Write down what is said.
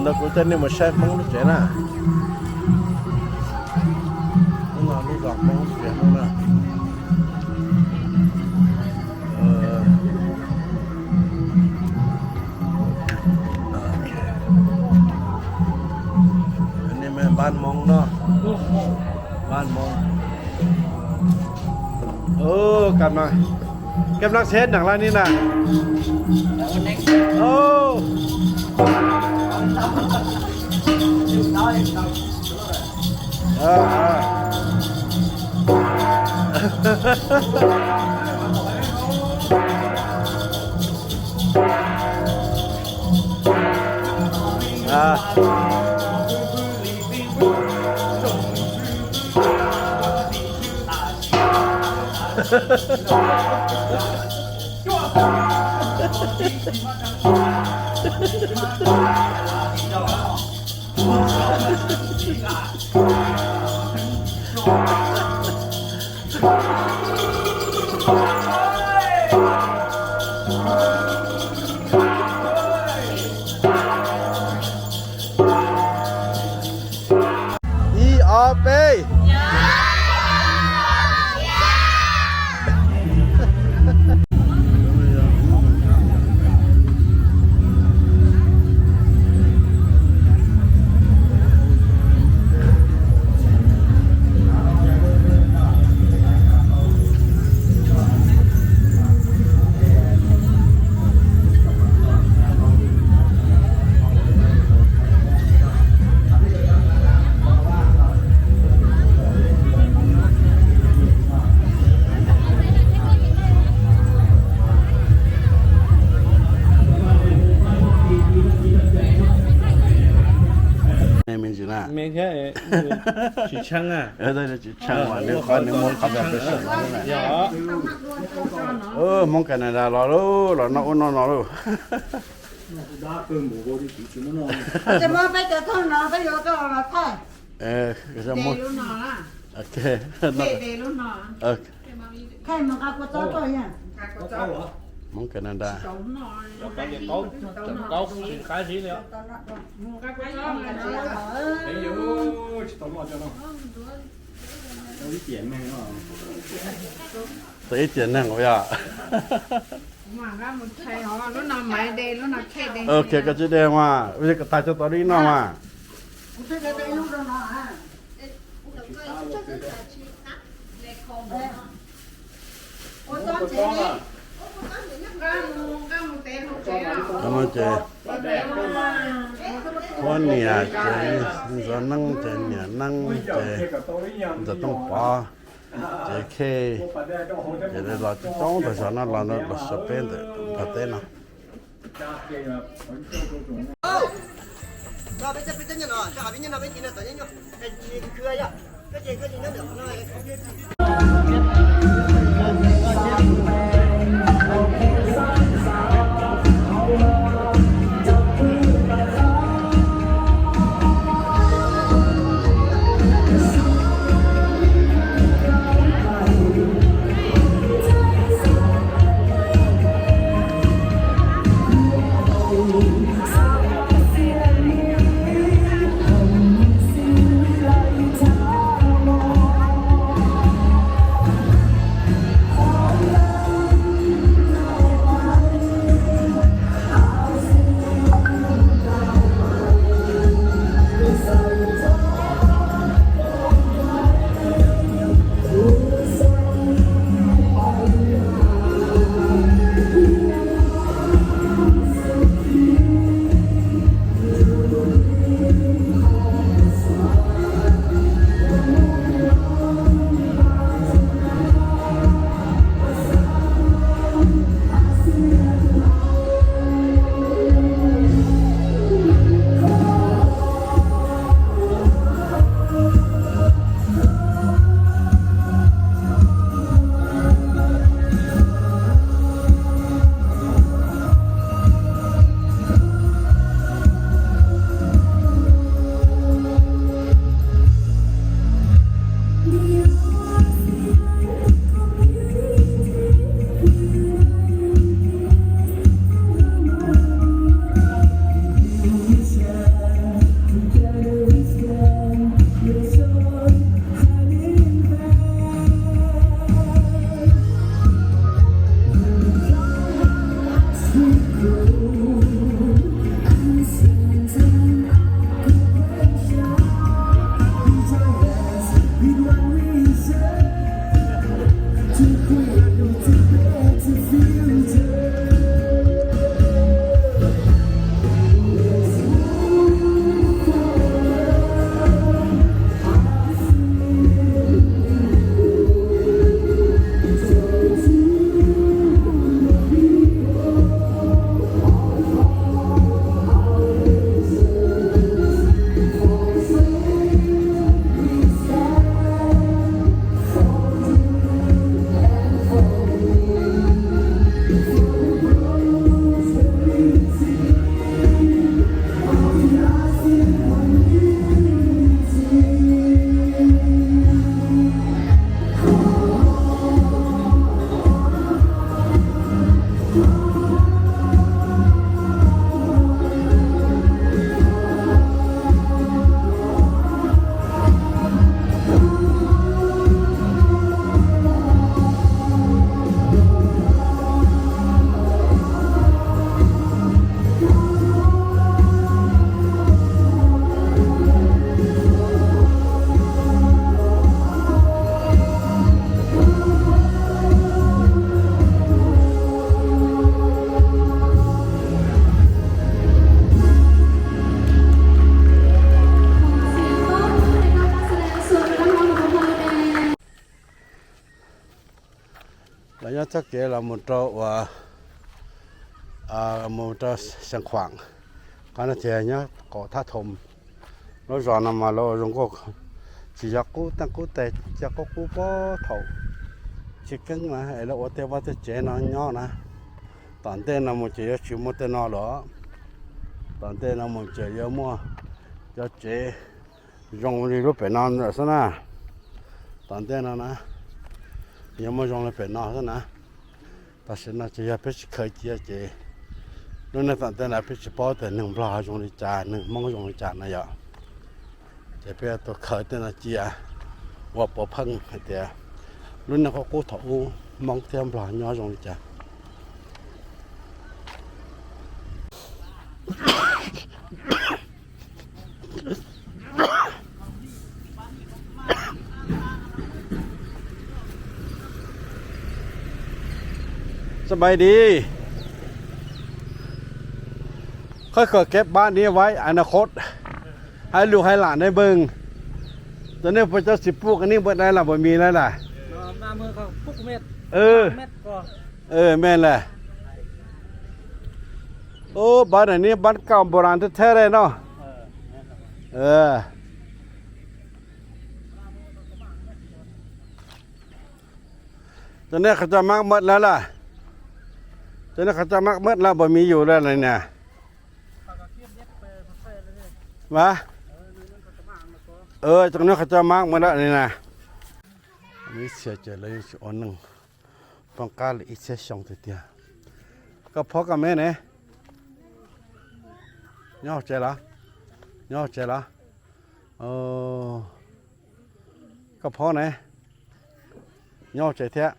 Ntawd kuv coj nej mus saib Hmoob lub tsev na. Lub no lub zos Hmoob lub tsev Hmoob na. Npab Hmoob no, npab Hmoob. Ơ, kab nab, kab nab tsheb nram laj ni na. Ơ. Ib ob peb. Tsis tshee, tsis tshee mas nws qhov nws muaj qhov pes sawm no. Hmoob Canada los lauj, los noj ub noj no lauj. Hmoob Canada. Tau ib tiam neeg os. Ok, koj tsis de mas, ua li koj tag tso tau li no mas. Ces Huab Niam, ces Ntxawm Neeb, ces Niam Neeb, ces Ntxawm Tooj Pov, ces Khej, ces los coob coob tag zog no los, los xyuas peb ntawm Nplog teb no. Txoj kev los mus rau uas, mus rau Xeev Khuam, qhov no ces nyob qaum Thab Thoom. Lub zos no mas lawv ua zoo nkauj, tsis yog qub teej qub tes, cov qub qub puag thaum chiv keeb na es lawv ua tej vaj tej tsev no nyob na. Tom ntej no mus ces yuav tsis muaj tej no lawm. Tom ntej no mus ces yuav muaj cov tsev zoo li lub pem no lawm xwb na. Tom ntej no na, yuav muaj zoo li pem no xwb na. Tam sim no ces yog peb tsis khaws cia ces lub neej tom ntej no peb tsis paub tias neeg Nplog zoo li cas, neeg Hmoob zoo li cas na yom. Ces peb yuav tau khaws tej no cia ua puav pheej hais tias lub neej qub qub thaum ub Hmoob thiab Nplog nyob zoo li cas.สบายดี ค่อยๆเก็บบ้านนี้ไว้ อนาคต ให้ลูกให้หลานได้เบิ่ง ตอนนี้พวกเจ้าสิปลูกอันนี้เบิดได้ล่ะ บ่มีแล้วล่ะ เออ เออ แม่นแหละ โอ้ บ้านอันนี้บ้านเก่าโบราณแท้ๆเลยเนาะ เออ ตอนนี้เขาเจ้ามักหมดแล้วล่ะ ตอนนี้เขาเจ้ามักหมดแล้ว บ่มีอยู่แล้วเลยเนี่ย วะ เออ ตรงนี้เขาเจ้ามักหมดแล้วนี่นะ Ib txhia ces lawv yuav tsum ua neej poob qab li ib txhiab xyoo tiag tiag. Koj phob koj me ne, nyob hauv tsev los? Nyob hauv tsev los? Koj phob ne, nyob hauv tsev thiab.